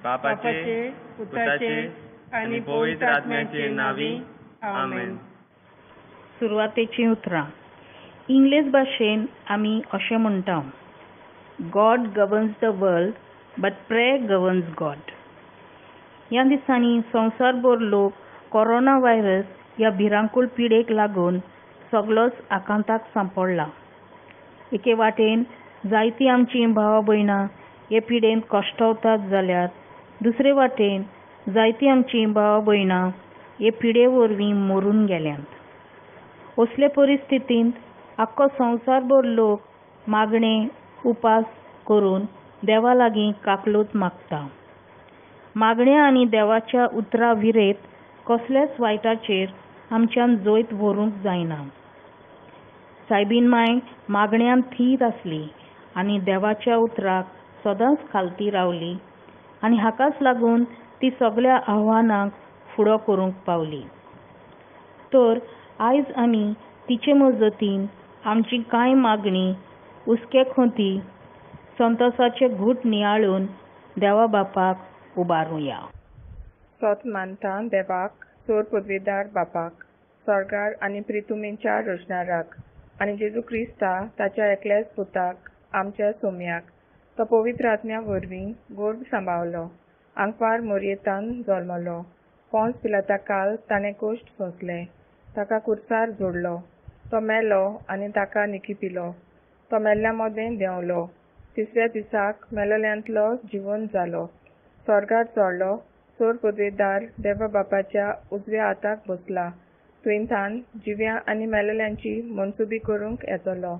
बापाचे, पुताचे आनी पवित्र आत्म्याचे नांवी, आमेन. सुरवातेचीं उतरां. इंग्लेज भाशेन आमी अशें म्हणटा, God governs the world but prayer governs God. ह्या दिसांनी संवसारभर लोक कोरोना व्हायरस ह्या भिरांकूळ पिडेक लागून सगलोच आकांताक सांपडला. एके वाटेन जायतीं आमचीं भावा भयणां हे पिडेन कश्टवतात जाल्यार दुसरे वाटेन जायतीं आमचीं भावा भयणां हे पिडे वरवीं मरून गेल्यांत. असले परिस्थितींत आख्खो संवसारभर लोक मागणे उपास करून देवा लागीं काकलूत मागता. मागण्या आनी देवाच्या उतरा विरेत कसल्याच वायटाचेर आमच्यान जैत व्हरूंक जायना. सायबीन माय मागण्यान थीर आसली आनी देवाच्या उतराक सदांच खालती रावली आनी हाकाच लागून ती सगळ्या आव्हानांक फुडो करूंक पावली. तर आयज आमी तिचे मजतीन आमची कांय मागणी हुस्के खंती संतोसाचे घूट नियाळून देवा बापाक उबारुया. सत मानता देवाक, सोर पदवेदार बापाक, स्वर्गार आनी प्रितुमेच्या रचणाराक, आनी जेजू क्रिस्ता ताच्या एकल्याच पुताक, आमच्या सोम्याक, तो पवित्र आत्म्या वरवीं गोर्भ सांबावलो, आंकवार मोरयेतान जल्मलो, पोंस पिलाता काल ताणें कोश्ट सोंसले, ताका कुर्सार जोडलो, तो मेलो आनी ताका निखिपिलो, तो मेल्ल्या मदें देंवलो, तिसऱ्या दिसाक मेलोल्यांतलो जिवन जालो, स्वर्गार चडलो, सोर पदवेदार देवा बापाच्या उजव्या हाताक बसला, थंयथान जिव्या आनी मेलेल्यांची मनसुबी करूंक येतलो.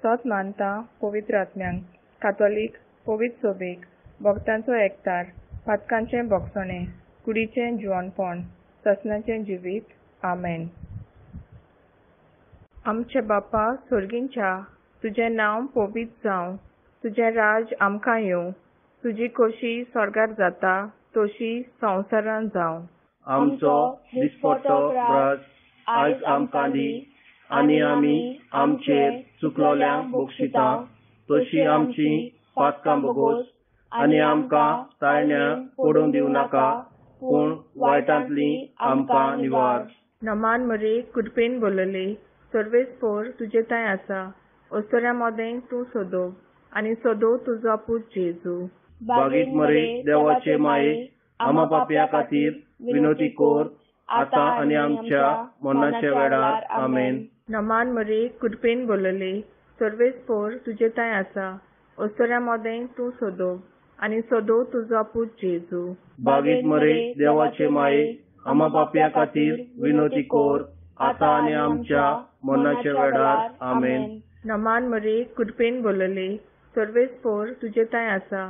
सत मानता पवित्र आत्म्यांक, कातोलीक पवित्र सोबेक, भक्तांचो एकतार, पातकांचें भोगसणें, कुडीचें जिवनपण, ससनाचें जिवीत. आमेन. आमचे बापा सोर्गींच्या, तुजें नांव पवित्र जावं, तुजें राज आमकां येवं, तुजी खोशी स्वर्गार जाता तशी संवसारान जावं. आमचो दिसपट्टो ग्रास आयज आमकां दी, आनी आमी आमचेर चुकलोल्यांक बक्षिता तशी आमची पातकां भोगोस, आनी आमकां ताळण्या पडूंक दिवं नाका, पूण वायटांतली आमकां निवार. नमान मरे, कृपेन बोलले, सर्वेस्पोर तुजे थंय आसा, अस्तुऱ्यां मदें तूं सोदो आनी सोदो तुजो पूत जेजू. बागीत मरे देवाचे माये, आमा पापया खातीर विनोती कोर, आतां आनी आमच्या मरणाच्या वेळार. आमेन. नमान मरे, कृपेन बोलले, सर्वेस्पोर तुजे थंय आसा, अस्तुऱ्यां मदें तूं सोदो आनी सोदो तुजो पूत जेजू. बागीत मरे देवाचे माये, आमा पापया खातीर विनोती कोर, आतां आनी आमच्या मरणाच्या वेळार. आमेन. नमान मरे, कृपेन बोलले, सर्वेस्पोर तुजे थंय आसा,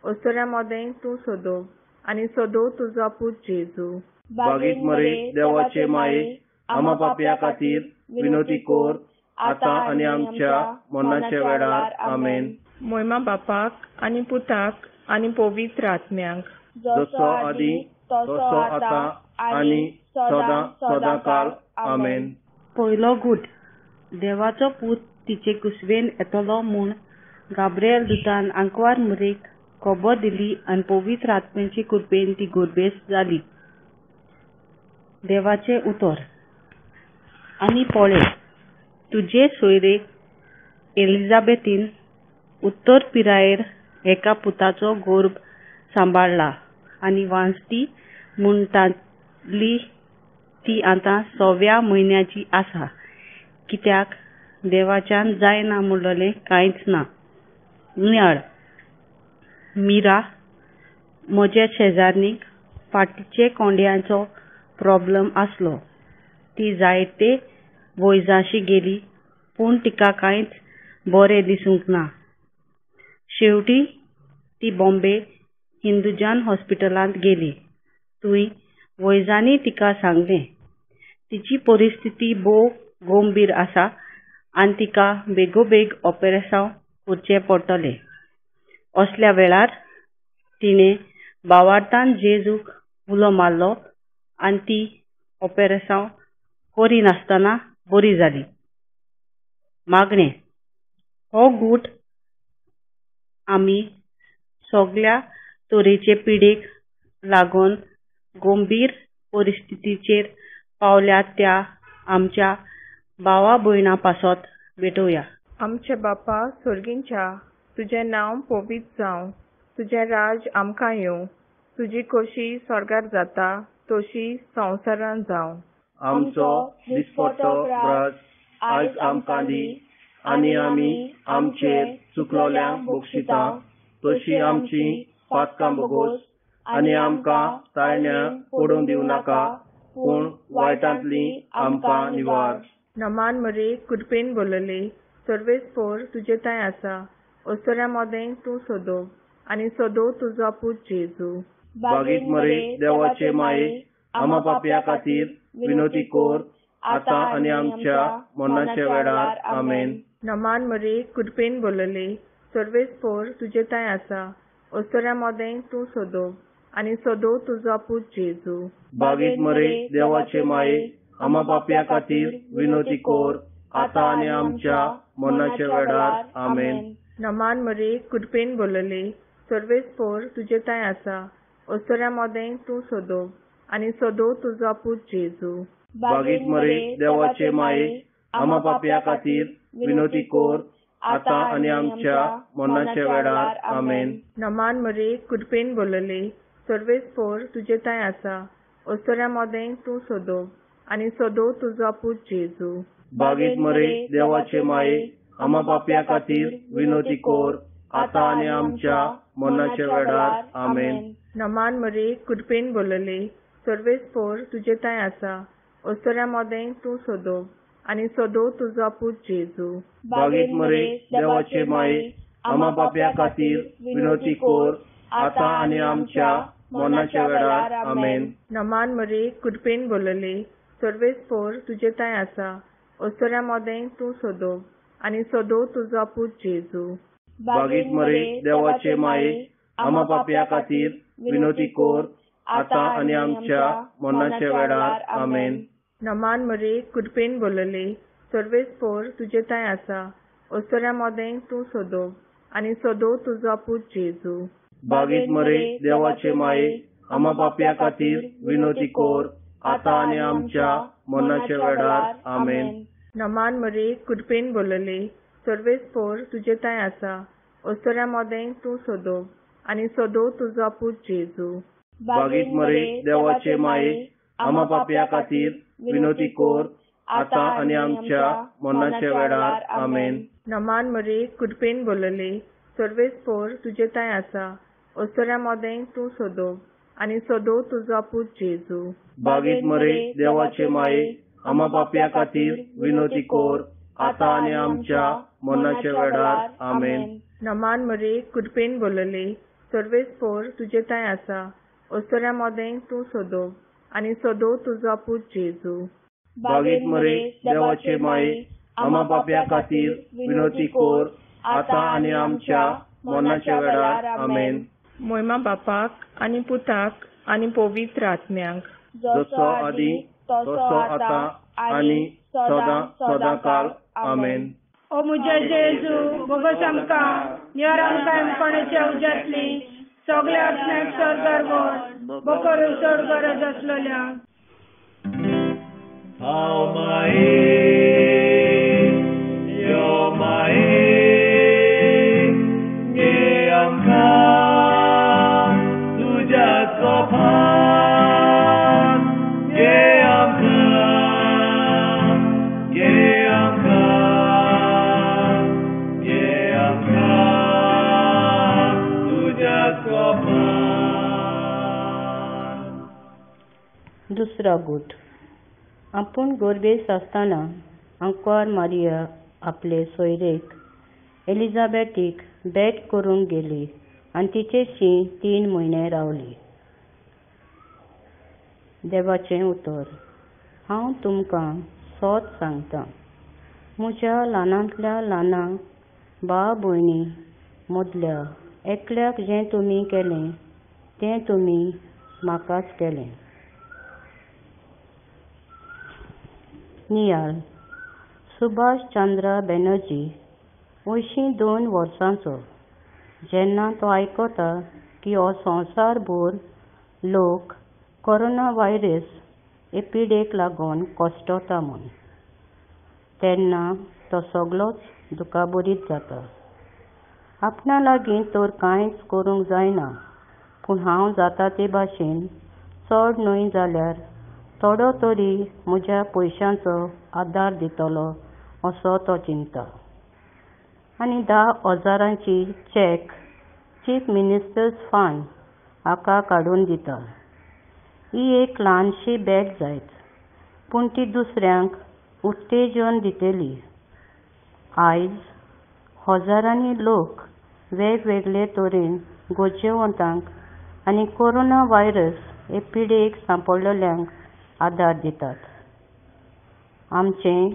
अस्तुऱ्यां मदें तूं सोदो आनी सोदो तुजो पूत जेजू. बागीत मरे देवाचे माये, आमा पापया खातीर विनोती कोर, आतां आनी आमच्या मरणाच्या वेळार. आमेन. मोयमा बापाक आनी पुताक आनी पवित्र आत्म्याक, जसो आदी तसो आतां आनी सदां सदां काल. आमेन. पयलो गूट. देवाचो पूत तिचे कुसवेन येतलो म्हूण गाब्रिएल दुतान आंकवार मरेक खबर दिली आनी पवित्र आत्म्याचे कृपेन ती गोरबेस्त जाली. देवाचें उतर. आनी पळय, तुजे सोयरेक एलिझाबेथीन उत्तर पिरायेर एका पुताचो गोर्भ सांबाळ्ळा आनी वांजती म्हणटाली ती आतां 6व्या म्हयन्याची आसा, कित्याक देवाच्यान जायना म्हणलेलें कांयच ना. नियाळ. मीरा, म्हज्या शेजारणीक फाटीचे कोंड्याचो प्रॉब्लम आसलो. ती जायते वैजाशी गेली, पूण तिका कांयच बरें दिसूंक ना. शेवटी ती बॉम्बे हिंदुजान हॉस्पिटलांत गेली. थंय वैजांनी तिका सांगलें, तिची परिस्थिती भोव गंभीर आसा आनी तिका बेगोबेग ऑपेरेसांव करचें पडटलें. असल्या वेळार तिणें भावार्थान जेजूक उलो मारलो आनी ती ऑपेरेसांव करिनासतना बरी जाली. मागणें. हो गूट आमी सगल्या तरेचे पिडेक लागून गंभीर परिस्थितीचेर पावल्यात त्या आमच्या भावा भयणां पासत भेटोवया. आमचे बापा सोर्गींच्या, तुजें नांव पवित्र जावं, तुजें राज आमकां येवं, तुजी खोशी स्वर्गार जाता तशी संवसारान जावं. आमचो दिसपट्टो ग्रास आयज आमकां दी, आनी आमी आमचेर चुकलोल्यांक बक्षिता तशी आमची पातकां भोगोस, आनी आमकां ताळण्या पडून दिवं नाका, पूण वायटांतली आमकां निवार. नमान मरे, कृपेन बोलले, सर्वेस्पोर तुजे थंय आसा, अस्तुऱ्यां मदें तूं सोदो आनी सोदो तुजो पूत जेजू. बागीत मरे देवाचे माये, आमा पापया खातीर विनोती कोर, आतां आनी आमच्या मरणाच्या वेळार. आमेन. नमान मरे, कृपेन बोलले, सर्वेस्पोर तुजे थंय आसा, अस्तुऱ्यां मदें तूं सोदो आनी सोदो तुजो पूत जेजू. बागीत मरे देवाचे माये, आमा पापया खातीर विनोती कोर, आतां आनी आमच्या मरणाच्या वेळार. आमेन. नमान मरे, कृपेन बोलले, सर्वेस्पोर तुजे थंय आसा, अस्तुऱ्यां मदें तूं सोदो आनी सोदो तुजो पूत जेजू. बागीत मरे देवाचे माये, आमा पापया खातीर विनोती कोर, आतां आनी आमच्या मरणाच्या वेळार. आमेन. नमान मरे, कृपेन बोलले, सर्वेस्पोर तुजे थंय आसा, अस्तुऱ्यां मदें तूं सोदो आनी सोदो तुजो पूत जेजू. बागीत मरे देवाचे माये, आमा पापया खातीर विनोती कोर, आतां आनी आमच्या मरणाच्या वेळार. आमेन. नमान मरे, कृपेन बोलले, सर्वेस्पोर तुजे थंय आसा, अस्तुऱ्यां मदें तूं सोदो आनी सोदो तुजो पूत जेजू. बागीत मरे देवाचे माये, आमा पापया खातीर विनोती कोर, आतां आनी आमच्या मरणाच्या वेळार. आमेन. नमान मरे, कृपेन बोलले, सर्वेस्पोर तुजे थंय आसा, अस्तुऱ्यां मदें तूं सोदो आनी सोदो तुजो पूत जेजू. बागीत मरे देवाचे माये, आमा पापया खातीर विनोती कोर, आतां आनी आमच्या मरणाच्या वेळार. आमेन. नमान मरे, कृपेन बोलले, सर्वेस्पोर तुजे थंय आसा, अस्तुऱ्यां मदें तूं सोदो आनी सोदो तुजो पूत जेजू. बागीत मरे देवाचे माये, आमा पापया खातीर विनोती कोर, आतां आनी आमच्या मरणाच्या वेळार. आमेन. नमान मरे, कृपेन बोलले, सर्वेस्पोर तुजे थंय आसा, अस्तुऱ्यां मदें तूं सोदो आनी सोदो तुजो पूत जेजू. बागीत मरे देवाचे माये, आमा पापया खातीर विनोती कोर, आतां आनी आमच्या मरणाच्या वेळार. आमेन. नमान मरे, कृपेन बोलले, सर्वेस्पोर तुजे थंय आसा, अस्तुऱ्यां मदें तूं सोदो आनी सोदो तुजो पूत जेजू. बागीत मरे देवाचे माये, आमा पापया खातीर विनोती कोर, आतां आनी आमच्या मरणाच्या वेळार. आमेन. नमान मरे, कृपेन बोलले, सर्वेस्पोर तुजे थंय आसा, अस्तुऱ्यां मदें तूं सोदो आनी सोदो तुजो पूत जेजू. बागीत मरे देवाचे माये, आमा पापया खातीर विनोती कोर, आतां आनी आमच्या मरणाच्या वेळार. आमेन. मोयमा बापाक आनी पुताक आनी पवित्र आत्म्याक, जसो आदी तसो आतां आनी सदां सदां काल. आमेन. ओ म्हज्या जेजू, भोगोस आमकां, निवार आमकां कोणाच्या उज्यांतली, सगल्या आत्म्याक स्वर्गार व्हर, बकरू चड गरज आसलेल्या. हांव माये, यो माये, घे आमकां तुज्या कोपान, घे आमकां, घे आमकां, घे आमकां तुज्या कोपान. दुसरो गूट. आपूण गोरबेस आसतना आंकवार मारिया आपले सोयरेक एलिझाबेथीक भेट करूंक गेली आनी तिचेशी 3 म्हयने रावली. देवाचें उतर. हांव तुमकां सोत सांगता, म्हज्या ल्हानांतल्या ल्हाना भाव भयणी मदल्या एकल्याक जें तुमी केलें तें तुमी म्हाकाच केलें. नियाळ. सुभाष चंद्र बॅनर्जी 82 वर्सांचो जेन्ना तो आयकता की हो संवसारभर लोक कोरोना व्हायरस हे पिडेक लागून कश्टता म्हूण. तेन्ना तो सगलोच दुखाभरीत जाता. आपणा लागीं तर कांयच करूंक जायना, पूण हांव जाता ते भाशेन चड न्हय जाल्यार थोडो तरी म्हज्या पयशांचो आदार दितलो असो तो चिंतता आनी 10,000 चॅक चीफ मिनिस्टर्स फंड हाका काडून दिता. ही एक ल्हानशी भेट जायत, पूण ती दुसऱ्यांक उत्तेजन दितली. आयज हजारांनी लोक वेगवेगळे तरेन गरजेवंतांक आनी कोरोना व्हायरस हे पिडेक सांपडलेल्यांक आदार दितात. आमचें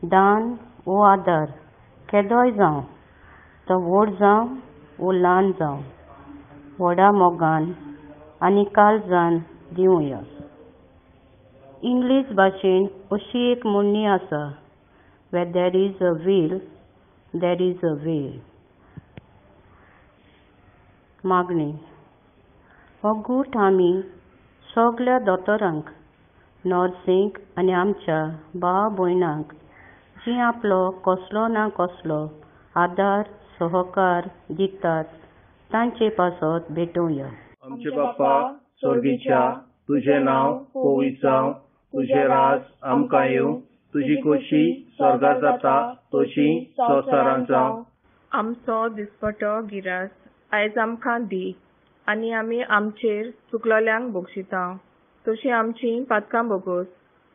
दान वो आदार केदोय जावं, तो व्हड जावं वो ल्हान जावं, व्हडा मोगान आनी काळजान दिवया. इंग्लीश भाशेन अशी एक म्हणणी आसा, where there is a will there is a way. मागणी. हो गूट आमी सगल्या दोतोरांक, नर्सींक आनी आमच्या भाव भयणांक जीं आपलो कसलो ना कसलो आदार सहकार दितात तांचे पासत भेटोवया. आमचे बाप्पा स्वर्गीच्या, तुझें नांव पवित्र जावं, तुजें राज आमकां येवं, तुजी खोशी स्वर्गार जाता तशी संवसारांत जावं. आमचो दिसपटो गिरास आयज आमकां दी आनी आमी आमचेर चुकलोल्यांक बक्षिता तशी आमची पातकां भोगोस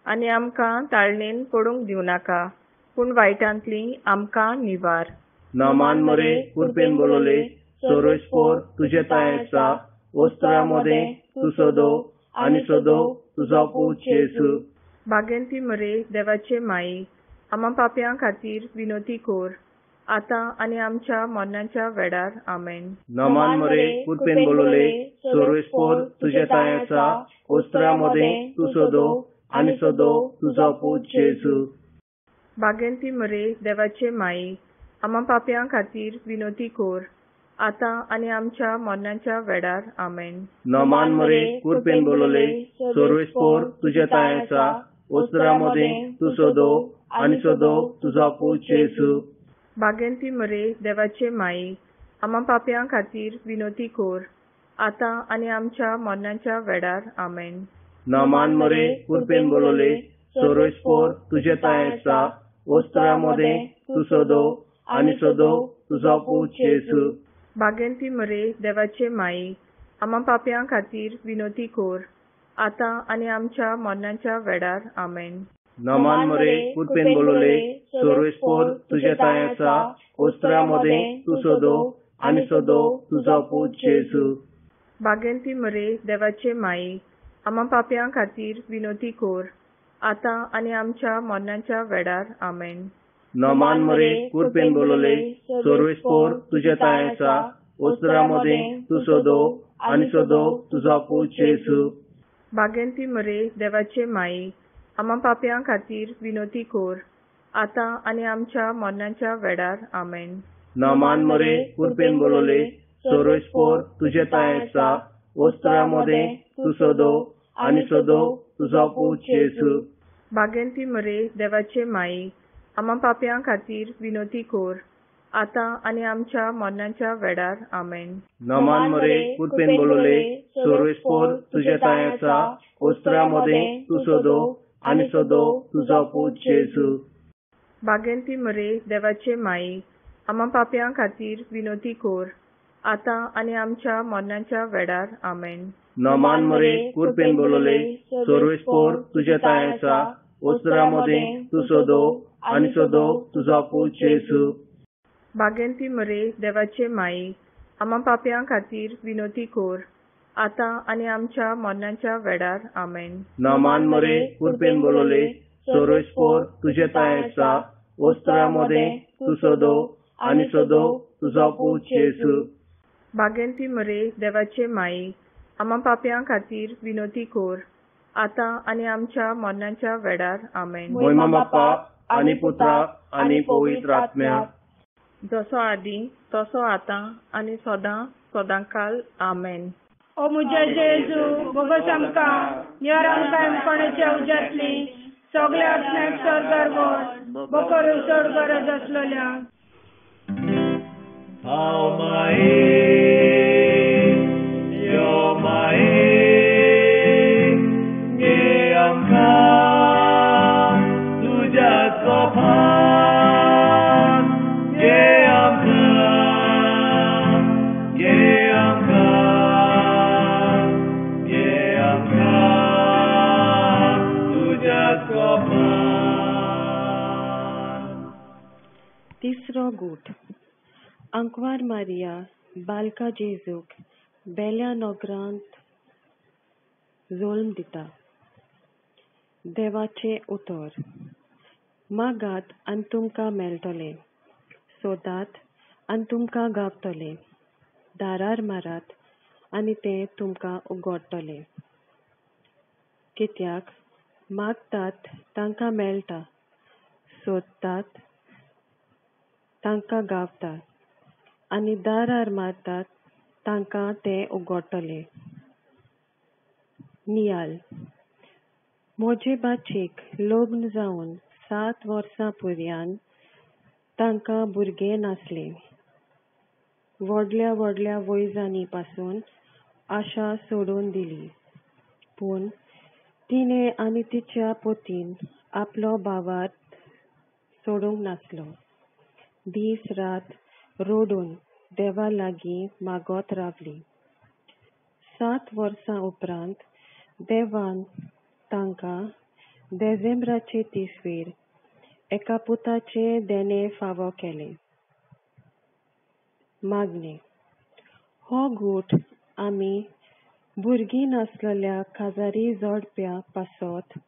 आनी आमकां ताळणेन पडूंक दिवनाका, पूण वायटांतली आमकां निवार. नमान मरे कृपेन बोलवले, सर्वेस्पोर तुजे तायेचा वस्त्रा मदें तूं सदो आनी सदो तुजो पूत जेजू. बागेंती मरे देवाचे माई, आमा पापयां खातीर विनोती कोर, आतां आनी आमच्या मरणाच्या वेळार. आमेन. नमान मरे कृपेन बोलवले, सर्वेस्पोर तुजे तायेचा वस्त्रा मदें तूं सदो आनी सदो तुजो पूत जेजू. बागेंती मरे देवाचे माई, आमा पापयां खातीर विनोती कोर, आतां आनी आमच्या मरणाच्या वेळार. आमेन. नमान मरे कृपेन बोलवले, सर्वेस्पोर तुजे तायेचा वस्त्रा मदें तूं सदो आनी सदो तुजो पूत जेजू. बागेंती मरे देवाचे माई, आमा पापयां खातीर विनोती कोर, आतां आनी आमच्या मरणाच्या वेळार. आमेन. नमान मरे कृपेन बोलवले, सर्वेस्पोर तुजे तायेचा वस्त्रा मदें तूं सदो आनी सदो तुजो पूत जेजू. बागेंती मरे देवाचे माई, आमा पापयां खातीर विनोती कोर, आतां आनी आमच्या मरणाच्या वेळार. आमेन. नमान मरे कृपेन बोलवले, सर्वेस्पोर तुजे तायेचा वस्त्रा मदें तूं सदो आनी सदो तुजो पूत जेजू. बागेंती मरे देवाचे माई, आमा पापयां खातीर विनोती कोर, आतां आनी आमच्या मरणाच्या वेळार. आमेन. नमान मरे कृपेन बोलवले, सर्वेस्पोर तुजे तायेचा वस्त्रा मदें तूं सदो आनी सदो तुजो पूत जेजू. बागेंती मरे देवाचे माई, आमा पापयां खातीर विनोती कोर, आतां आनी आमच्या मरणाच्या वेळार. आमेन. नमान मरे कृपेन बोलवले, सर्वेस्पोर तुजे तायेचा वस्त्रा मदें तूं सदो आनी सदो तुजो पूत जेजू. बागेंती मरे देवाचे माई, आमा पापयां खातीर विनोती कोर, आतां आनी आमच्या मरणाच्या वेळार. आमेन. नमान मरे कृपेन बोलवले, सर्वेस्पोर तुजे तायेचा वस्त्रा मदें तूं सदो आनी सदो तुजो पूत जेजू. बागेंती मरे देवाचे माई, आमा पापयां खातीर विनोती कोर, आतां आनी आमच्या मरणाच्या वेळार. आमेन. नमान मरे कृपेन बोलवले, सर्वेस्पोर तुजे तायेचा वस्त्रा मदें तूं सदो आनी सदो तुजो पूत जेजू. बागेंती मरे देवाचे माई, आमा पापयां खातीर विनोती कोर, आतां आनी आमच्या मरणाच्या वेळार. आमेन. नमान मरे कृपेन बोलवले, सर्वेस्पोर तुजे तायेचा वस्त्रा मदें तूं सदो आनी सदो तुजो पूत जेजू. बागेंती मरे देवाचे माई, आमा पापयां खातीर विनोती कोर, आतां आनी आमच्या मरणाच्या वेळार. आमेन. मोहिमा बाप्पा आनी पुत्रा आनी पवित्र आत्म्या, जसो आदी तसो आतां आनी सदां सदांकाल. आमेन. ओ मुझे जेजू भोगोस आमकां निवार आमकां कोणाच्या उज्यांतली सगल्या आत्म्याक स्वर्गार व्हर, बोकरू चड गरज आसलेल्या. हांव माये यो माये घे आमकां तुज्या कोपान, घे आमकां, घे आमकां, घे आमकां तुज्या कोपान. तिसरो गूट. आंकवार मारिया बालका जेजूक बेल्या नोगरांत जोल्म दिता. देवाचें उतर. मागात आनी तुमकां मेळटलें, सोदात आनी तुमकां गावतलें, दारार मारात आनी तें तुमकां उगडटलें. कित्याक मागतात तांकां मेळटा, सोदतात तांकां गावता आनी दारार मारतात तांकां तें उगडटलें. नियाल. म्हजे भाचयेक लग्न जावन 7 वर्सां पुर्यान तांकां भुरगें नासलें. व्हडल्या व्हडल्या वैजांनी पासून आशा सोडून दिली, पूण तिणें आनी तिच्या पतीन आपलो भावार्थ सोडूंक नासलो. दीस रात रडून देवा लागीं मागत रावली. 7 वर्सां उपरांत देवान तांकां देझेंब्राचे तिसवेर एका पुताचें देणें फावो केलें. मागणें. हो गूट आमी भुरगीं नासलेल्या काजारी जोडप्या पासत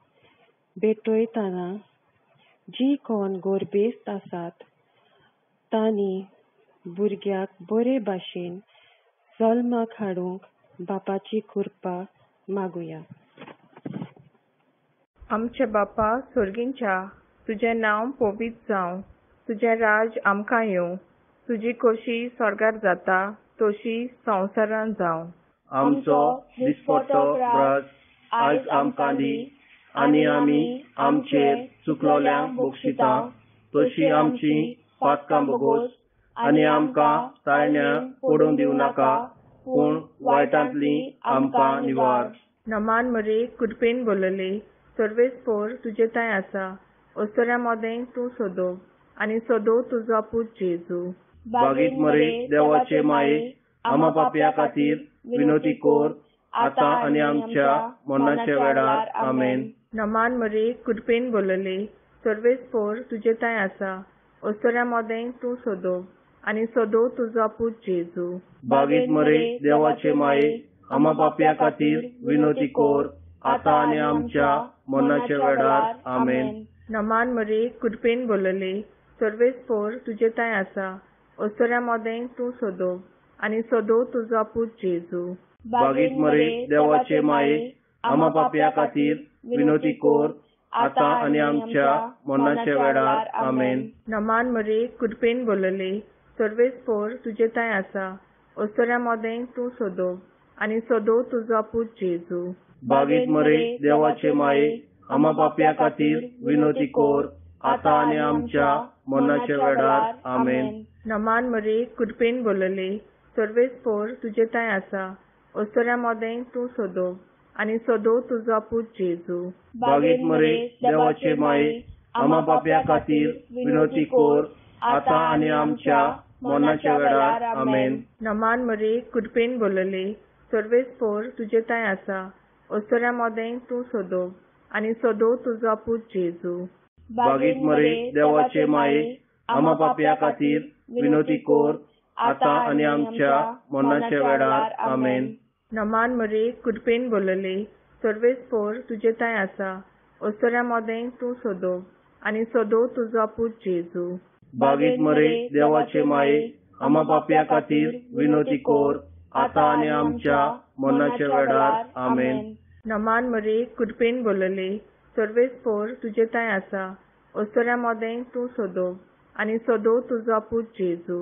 भेटयतना जीं कोण गोरबेस्त आसात तांणी भुरग्याक बरे भाशेन जल्माक हाडूंक बापाची कृपा मागुया. आमचे बापा सोर्गींच्या, तुजें नांव पवित्र जावं, तुजें राज आमकां येवं, तुजी खोशी स्वर्गार जाता तशी संवसारान जावं. आमचो दिसपट्टो ग्रास आयज आमकां दी, आनी आमी आमचेर चुकलोल्यांक बक्षिता तशी आमची पातकां भोगोस, आनी आमकां ताळण्या पडून दिवं नाका, पूण वायटांतली आमकां निवार. नमान मरे कृपेन बोलले, सर्वेस्पोर तुजे थंय आसा, अस्तुऱ्यां मदें तूं सोदो आनी सोदो तुजो पूत जेजू. बागीत मरे देवाचे माये, आमा पापया खातीर विनोती कोर, आतां आनी आमच्या मरणाच्या वेळार. आमेन. नमान मरे कृपेन बोलले, सर्वेस्पोर तुजे थंय आसा, अस्तुऱ्यां मदें तूं सोदो आनी सोदो तुजो पूत जेजू. बागीत मरे देवाचे माये, आमा पापया खातीर विनोती कोर, आतां आनी आमच्या मरणाच्या वेळार. आमेन. नमान मरे कृपेन बोलले, सर्वेस्पोर तुजे थंय आसा, अस्तुऱ्यां मदें तूं सोदो आनी सोदो तुजो पूत जेजू. बागीत मरे देवाचे माये, आमा पापया खातीर विनोती कोर, आतां आनी आमच्या मरणाच्या वेळार. आमेन. नमान मरे कृपेन बोलले, सर्वेस्पोर तुजे थंय आसा, अस्तुऱ्यां मदें तूं सोदो आनी सोदो तुजो पूत जेजू. बागीत मरे देवाचे माये, आमा पापया खातीर विनोती कोर, आतां आनी आमच्या मरणाच्या वेळार. आमेन. नमान मरे कृपेन बोलले, सर्वेस्पोर तुजे थंय आसा, अस्तुऱ्यां मदें तूं सोदो आनी सोदो तुजो पूत जेजू. बागीत मरे देवाचे माये, आमा पापया खातीर विनोती कोर, आतां आनी आमच्या मरणाच्या वेळार. आमेन. नमान मरे कृपेन बोलले, सर्वेस्पोर तुजे थंय आसा, अस्तुऱ्यां मदें तूं सोदो आनी सोदो तुजो पूत जेजू. बागीत मरे देवाचे माये, आमा पापया खातीर विनोती कोर, आतां आनी आमच्या मरणाच्या वेळार. आमेन. नमान मरे कृपेन बोलले, सर्वेस्पोर तुजे थंय आसा, अस्तुऱ्यां मदें तूं सोदो आनी सोदो तुजो पूत जेजू. बागीत मरे देवाचे माये, आमा पापया खातीर विनोती कोर, आतां आनी आमच्या मरणाच्या वेळार. आमेन. नमान मरे कृपेन बोलले, सर्वेस्पोर तुजे थंय आसा, अस्तुऱ्यां मदें तूं सोदो आनी सोदो तुजो पूत जेजू.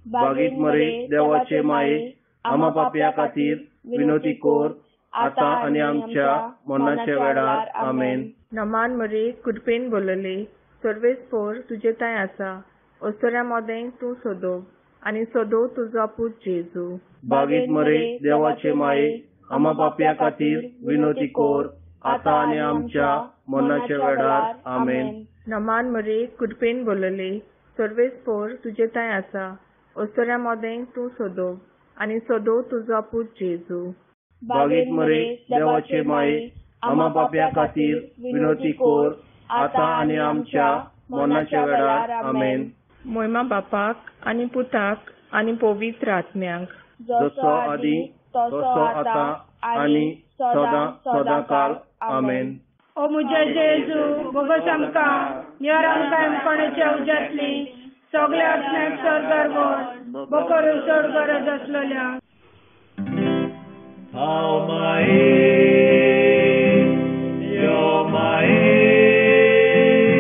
बागीत मरे देवाचे माये, आमा पापया खातीर विनोती कोर, आतां आनी आमच्या मरणाच्या वेळार. आमेन. नमान मरे, कृपेन बोलले, सर्वेस्पोर तुजे तांय आसा, ओस्तोऱ्या मोदें तूं सोदो आनी सोदो तुजो पूत जेजू. बागीत मरे, देवाचे माये, आमा पापया खातीर विनोती कोर, आतां आनी आमच्या मरणाच्या वेळार. आमेन. नमान मरे, कृपेन बोलले, सर्वेस्पोर तुजे तांय आसा, ओस्तोऱ्या मोदें तूं सोदो आनी सोदो तुजो पूत जेजू. बागीत मरे, देवाचे माये, आमा पापया खातीर विनोती कोर, आतां आनी आमच्या मरणाच्या वेळार. आमेन. मोयमा बापाक आनी पुताक आनी पवित्र आत्म्याक, जसो आदी तसो आतां आनी सदां सदां काल. आमेन. ओ म्हज्या जेजू, भोगोस आमकां, निवार आमकां कोणाच्या उज्यांतली, सगल्या आत्म्याक स्वर्गार व्हर, बोकर चड गरज आसलेल्या. हांव माये, यो माये,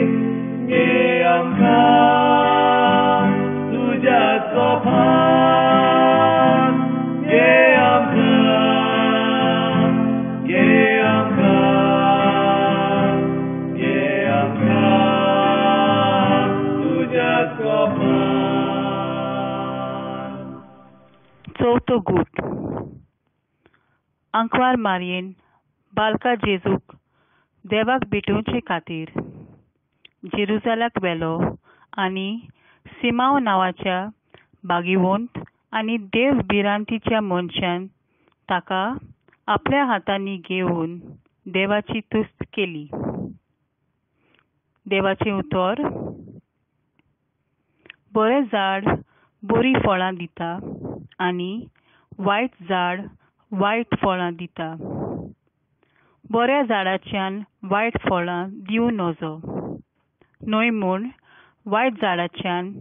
घे आमकां तुज्या कोपान, घे आमकां, घे आमकां, घे आमकां तुज्या कोपान. चवथो गूट. आंकवार मारयेन बालका जेजूक देवाक भेटोवचे खातीर जेरुजालाक व्हेलो आनी सिमांव नांवाच्या भागिवंत आनी देव भिरांतीच्या मनशान ताका आपल्या हातांनी घेवन देवाची तुस्त केली. देवाचें उतर, बरें झाड बरीं फळां दिता आनी वायट झाड वायट फळां दिता. बऱ्या झाडाच्यान वायट फळां दिवं नजो, न्हय म्हूण वायट झाडाच्यान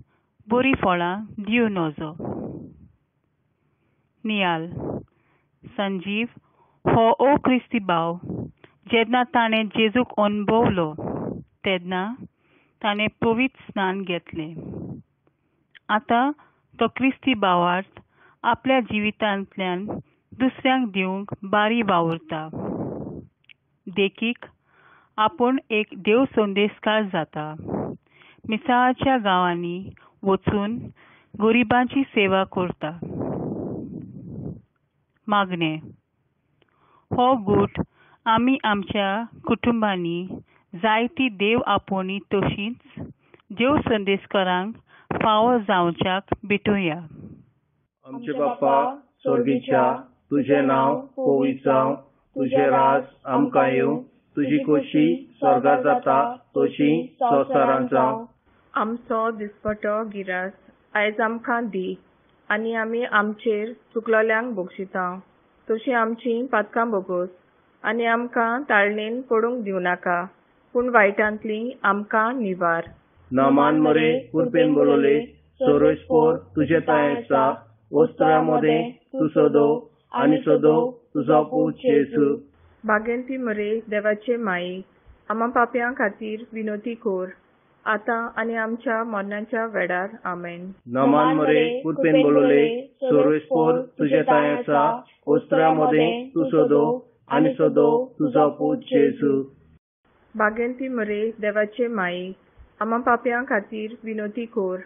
बरीं फळां दिवं नजो. नियाल. संजीव हो ओ क्रिस्ती भाव जेन्ना ताणें जेजूक अणभवलो तेन्ना ताणें पवित्र स्नान घेतलें. आतां तो क्रिस्ती भावार्थ आपल्या जिवितांतल्यान दुसऱ्यांक दिवंक बारी वावुरता. देखीक, आपूण एक देव संदेशकार जाता, मिसाळाच्या गांवांनी वचून गरिबांची सेवा करता. मागणें. हो गूट आमी आमच्या कुटुंबांनी जायती देव आपोवणी तशींच देव संदेशकारांक फावो जावच्याक भेटुया. आमचे बाप्पा स्वर्गीच्या, तुजें नांव पवित्र जावं, तुजें राज आमकां येवं, तुजी खोशी स्वर्गार जाता तशी संवसारांत जावं. आमचो दिसपटो गिरास आयज आमकां दी, आनी आमी आमचेर चुकलोल्यांक बक्षिता तशी आमची पातकां भोगोस, आनी आमकां ताळणेन पडूंक दिवं नाका, पूण वायटांतली आमकां निवार. नमान मरे, कृपेन बोलले, सर्वेस्पोर तुजे तांय आसा, वस्त्रां मदें तूं सोदो आनी सोदो तुजो पूत जेजू. बागेंती मरे, देवाचे माई, आमा पापयां खातीर विनोती कोर, आतां आनी आमच्या मरणाच्या वेळार. आमेन. नमान मरे, कृपेन बोलले, सर्वेस्पोर तुजे तांय आसा, वस्त्रां मदें तूं सोदो आनी सोदो तुजो पूत जेजू. बागेंती मरे, देवाचे माई, आमा पापयां खातीर विनोती कोर,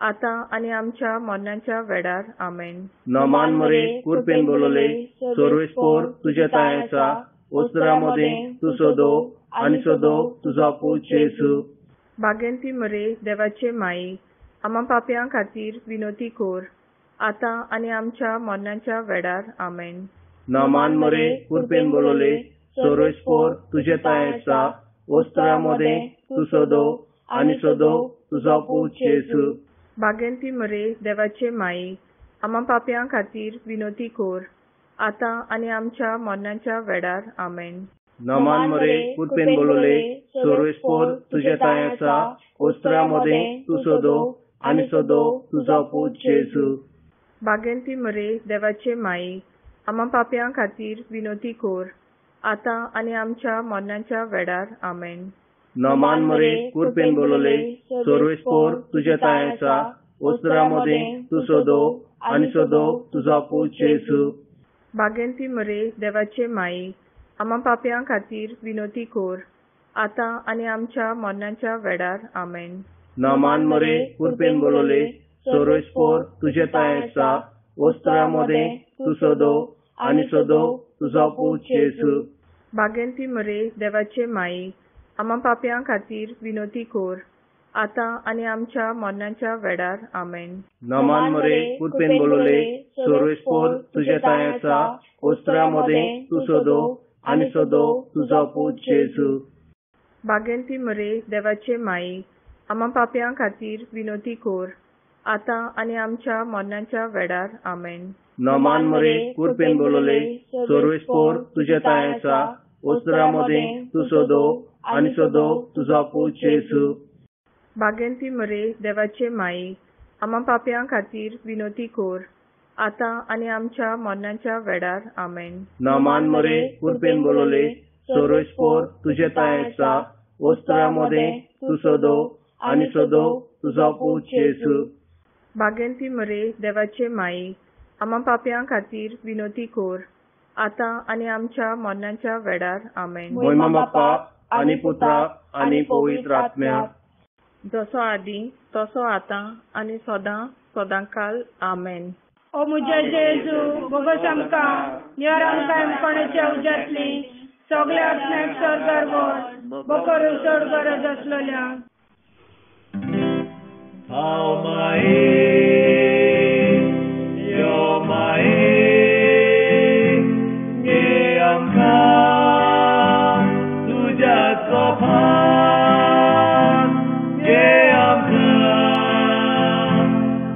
आतां आनी आमच्या मरणाच्या वेळार. आमेन. नमान मरे, कृपेन बोलले, सर्वेस्पोर तुजे तांय आसा, वस्त्रां मदें तूं सोदो आनी सोदो तुजो पूत जेजू. बागेंती मरे, देवाचे माई, आमा पापयां खातीर विनोती कोर, आतां आनी आमच्या मरणाच्या वेळार. आमेन. नमान मरे, कृपेन बोलले, सर्वेस्पोर तुजे तांय आसा, वस्त्रां मदें तूं सोदो आनी सोदो तुजो पूत जेजू. बागेंती मरे, देवाचे माई, आमा पापयां खातीर विनोती कोर, आतां आनी आमच्या मरणाच्या वेळार. आमेन. नमान मरे, कृपेन बोलले, सर्वेस्पोर तुजे तांय आसा, वस्त्रां मदें तूं सोदो आनी सोदो तुजो पूत जेजू. बागेंती मरे, देवाचे माई, आमा पापयां खातीर विनोती कोर, आतां आनी आमच्या मरणाच्या वेळार. आमेन. नमान मरे, कृपेन बोलले, सर्वेस्पोर तुजे तांय आसा, वस्त्रां मदें तूं सोदो आनी सोदो तुजो पूत जेजू. बागेंती मरे देवाचे माई, आमा पापयां खातीर विनोती कोर, आतां आनी आमच्या मरणाच्या वेळार. आमेन. नमान मरे कुरपेन बोलवले, सोरोस्पोर तुजे तांय आसा, वस्त्रा मदें तूं सदो आनी सदो तुजो पूत जेजू. बागेंती मरे देवाचे माई, आमा पापयां खातीर विनोती कोर, आतां आनी आमच्या मरणाच्या वेळार. आमेन. नमान मरे कुरपेन बोलवले, सोरोस्पोर तुजे तांय आसा, वस्त्रा मदें तूं सदो आनी सदो तुजो पूत जेजू. बागेंती मरे देवाचे माई, आमा पापयां खातीर विनोती कोर, आतां आनी आमच्या मरणाच्या वेळार. आमेन. नमान मरे कुरपेन बोलवले, सोरोस्पोर तुजे तांय आसा, वस्त्रा मदें तूं सदो आनी सदो तुजो पूत जेजू. बागेंती मरे देवाचे माई, आमा पापयां खातीर विनोती कोर, आतां आनी आमच्या मरणाच्या वेळार. आमेन. नमान मरे कुरपेन बोलवले, सोरोस्पोर तुजे तांय आसा, वस्त्रा मदें तूं सदो आनी सदो तुजो पूत जेजू. बागेंती मरे देवाचे माई, आमा पापयां खातीर विनोती कोर, आतां आनी आमच्या मरणाच्या वेळार. आमेन. मोहिमा बाप्पा आनी पुत्रा आनी पवित्र आत्म्या, जसो आदी तसो आतां आनी सदां सदांकाल. आमेन. ओ म्हज्या जेजू, बोगस आमकां निवार, आमकां कोणाच्या उज्यांतली सगल्या आत्म्याक स्वर्गार व्हर, बोकर चड गरज आसलेल्या. हांव माये यो माये, घे आमकां तुज्या कोपान, घे आमकां,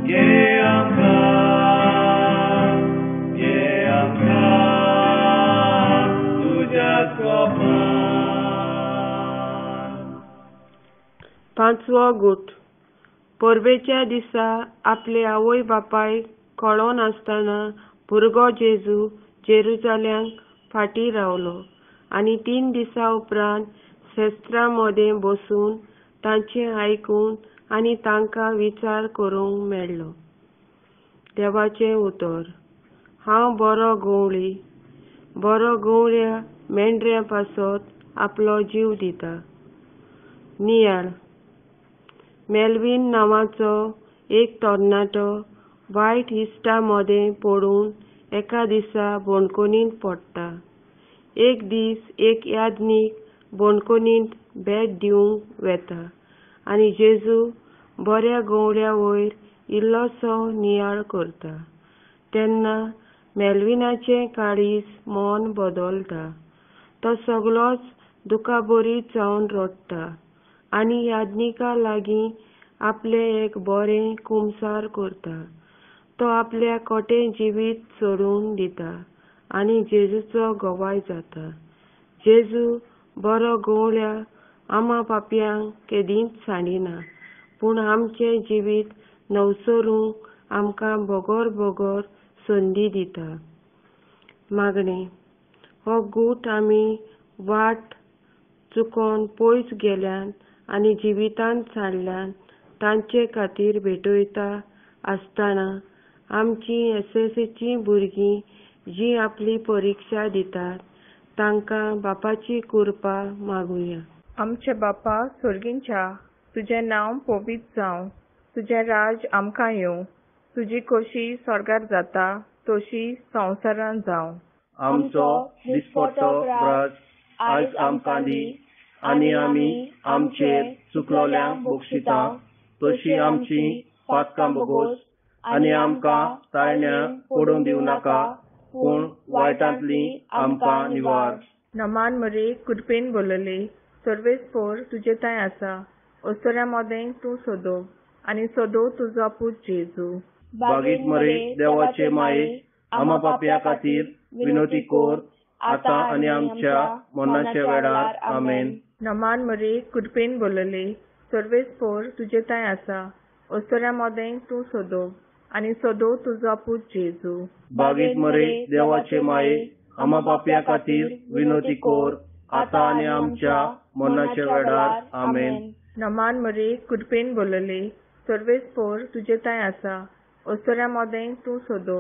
घे आमकां, घे आमकां तुज्या कोपान. पांचवो गूट. परबेच्या दिसा आपले आवय बापायक कळनासतना भुरगो जेजू जेरुजाल्यांक फाटीं रावलो आनी 3 दिसां उपरांत शेस्त्रां मदें बसून तांचें आयकून आनी तांकां विचार करूंक मेळ्ळो. देवाचें उतर. हांव बरो गवळी, बरो गवळ्या मेंढऱ्यां पासत आपलो जीव दिता. नियाळ. मेल्वीन नांवाचो एक तरणाटो वायट इश्टा मदें पडून एका दिसा बणकोनींत पडटा. एक दीस एक याज्ञीक बणकोनींत भेट दिवंक वेता आनी जेजू बऱ्या गवळ्या वयर इल्लोसो नियाळ करता. तेन्ना मेल्विनाचें काळीज मन बदलता. तो सगलोच दुखाबरीत जावन रडटा आनी याज्ञिका लागीं आपलें एक बरें कुमसार करता. तो आपल्या कोटें जिवीत सोडून दिता आनी जेजूचो गवाय जाता. जेजू बरो गवळ्या आमा पापयांक केदींच सांडिना, पूण आमचें जिवीत नवसरूंक आमकां बगर बगर संदी दिता. मागणें. हो गूट आमी वाट चुकोन पयस गेल्यान आनी जिवितांत सांडल्यान तांचे खातीर भेटयता आसतना आमची एसएससीचीं भुरगीं जीं आपली परिक्षा दितात तांकां बापाची कृपा मागुया. आमचे बापा सोर्गींच्या, तुजें नांव पवित्र जावं, तुजें राज आमकां येवं, तुजी खोशी स्वर्गार जाता तशी संवसारांत जावं. आमचो दिसपट्टो राज आयज आमकां दी, आनी आमी आमचेर चुकलोल्यांक बक्षिता तशी आमची पातकां बोगोस, आनी आमकां ताळण्या पडून दिवं नाका, पूण वायटांतली आमकां निवार. नमान मरे कृपेन बोलले, सर्वेस्पोर तुजे तांय आसा, ओसऱ्या मदें तूं सोदो आनी सोदो तुजो पूत जेजू. बागीत मरे देवाचे माये, आमा पापया खातीर विनोती कोर, आतां आनी आमच्या मरणाच्या वेळार. आमेन. नमान मरे कृपेन बोलले, सर्वेस्पोर तुजे तांय आसा, ओसऱ्या मदें तूं सोदो आनी सोदो तुजो पूत जेजू. बागीत मरे देवाचे माये, आमा पापया खातीर विनोती कोर, आतां आनी आमच्या मरणाच्या वेळार. आमेन. नमान मरे कृपेन बोलले, सर्वेस्पोर तुजे तांय आसा, ओसऱ्या मदें तूं सोदो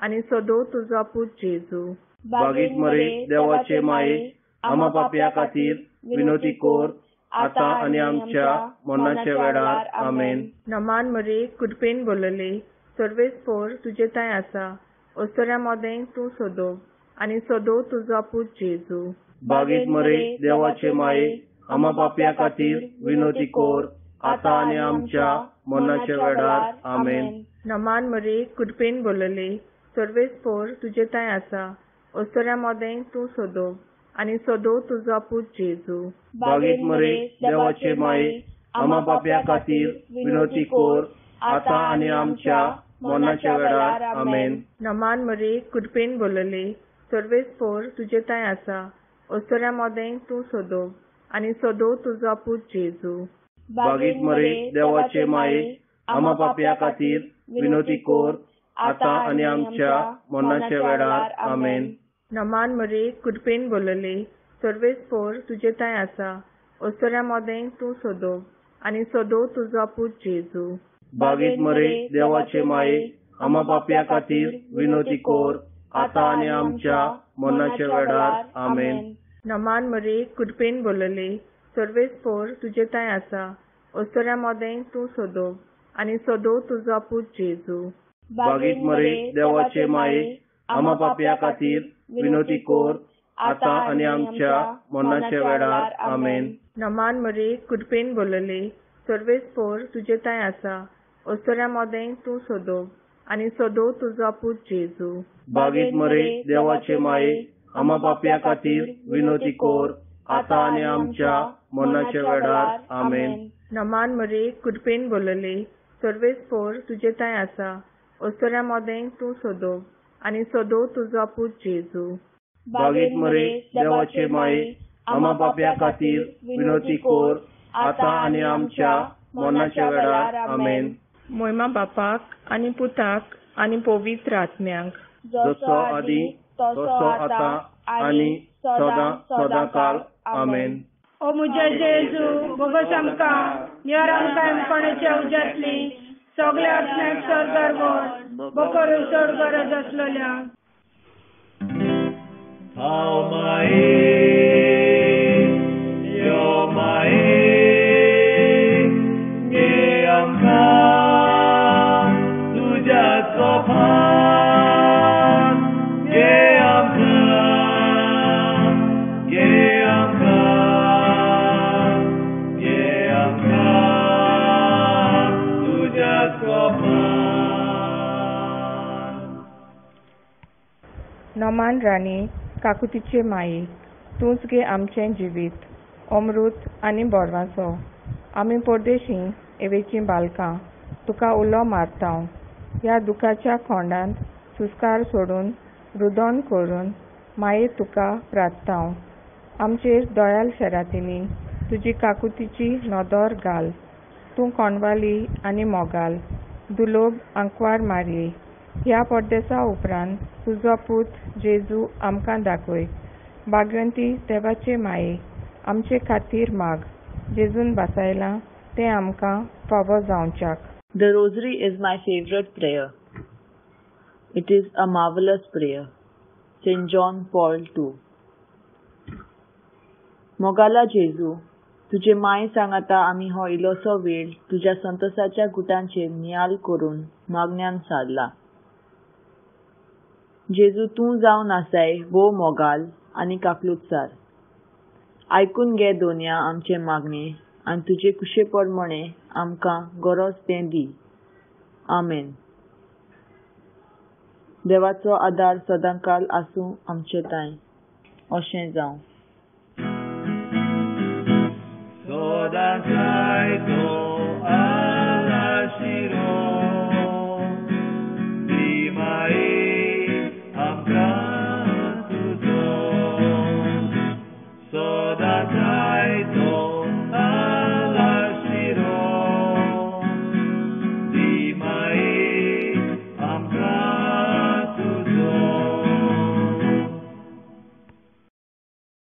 आनी सदो तुजो पूत जेजू. बागीत मरे देवाचे माये, आमा पापया खातीर विनोती कोर, आतां आनी आमच्या मरणाच्या वेळार. आमेन. नमान मरे, कृपेन बोलले, सर्वेस्पोर तुजे तांय आसा, ओसऱ्या मोदें तूं सोदो आनी सोदो तुजो पूत जेजू. बागीत मरे देवाचे माये, आमा पापया खातीर विनोती कोर, आतां आनी आमच्या मरणाच्या वेळार. आमेन. नमान मरे, कृपेन बोलले, सर्वेस्पोर तुजे तांय आसा, ओसऱ्या मोदें तूं सोदो आनी सोदो तुजो पूत जेजू. बागीत मरे देवाचे माये, आमा पापया खातीर विनोती कोर, आतां आनी आमच्या मरणाच्या वेळार. आमेन. नमान मरे, कृपेन बोलले, सर्वेस्पोर तुजे तांय आसा, ओसऱ्या मोदें तूं सोदो आनी सोदो तुजो पूत जेजू. बागीत मरे देवाचे माये, आमा पापया खातीर विनोती कोर, आतां आनी आमच्या मरणाच्या वेळार. आमेन. नमान मरे, कृपेन बोलले, सर्वेस्पोर तुजे तांय आसा, ओसऱ्या मोदें तूं सोदो आनी सोदो तुजो पूत जेजू. बागीत मरे देवाचे माये, आमा पापया खातीर विनोती कोर, आतां आनी आमच्या मरणाच्या वेळार. आमेन. नमान मरे, कृपेन बोलले, सर्वेस्पोर तुजे तांय आसा, ओसऱ्या मोदें तूं सोदो आनी सोदो तुजो पूत जेजू. बागीत मरे देवाचे माये, आमा पापया खातीर विनोती कोर, आतां आनी आमच्या मरणाच्या वेळार. आमेन. नमान मरे, कृपेन बोलले, सर्वेस्पोर तुजे तांय आसा, ओसऱ्या मोदें तूं सोदो आनी सोदो तुजो पूत जेजू. बागीत मरे देवाचे माये, आमा पापया खातीर विनोती कोर, आतां आनी आमच्या मरणाच्या वेळार. आमेन. नमान मरे, कृपेन बोलले, सर्वेस्पोर तुजे तांय आसा, ओसऱ्या मोदें तूं सोदो आनी सोदो तुजो पूत जेजू. बागीत मरे देवाचे माये, आमा पापया खातीर विनोती कोर, आतां आनी आमच्या मरणाच्या वेळार. आमेन. मोयमा बापाक आनी पुताक आनी पवित्र आत्म्याक, जसो आदी तसो आतां आनी सदां सदां काल. आमेन. ओ मुझे जेजू, बोगस आमकां निवारण कायमपणाच्या उज्यांतली सगल्या आत्म्याक स्वर्गार व्हर, बोकरू चड गरज आसलेल्या. हांव माये, यो माये, घे आमकां तुज्या कोपान, घे आमकां, घे आमकां, घे आमकां तुज्या कोपान. नमान राणी, काकुतीचे माये, तूंच गे आमचें जिवीत, अमृत आनी बोरवासो. आमी परदेशी एवेचीं बालकां तुका उलो मारतांव. ह्या दुखाच्या खोंडांत सुस्कार सोडून रुदोन करून माये तुका प्रार्थतांव. आमचेर दयाल शेरातिनी तुजी काकुतीची नदर घाल. तूं कोणवाली आनी मोगाल दुलोब आंकवार मारये. ह्या परदेसा उपरांत तुजो पूत जेजू आमकां दाखय. भाग्यवंती देवाचे माये, आमचे खातीर माग, जेजून भासायलां तें आमकां फावो जावच्याक. The Rosary is my favorite prayer. It is a marvelous prayer. St. John Paul II. मोगाला जेजू, तुजे माये सांगाता आमी हो इलोसो वेळ तुज्या संतोसाच्या गुटांचेर नियाल करून मागण्यान सारला. जेजू, तूं जावन आसाय भोव मोगाल आनी काकलुतसार. आयकून घे दोनया आमचें मागणें आनी तुजे कुशे प्रमाणे आमकां गरज तें दी. आमेन. देवाचो आदार सदांकाल आसूं आमचे तांय. अशें जावं. सदांकाल.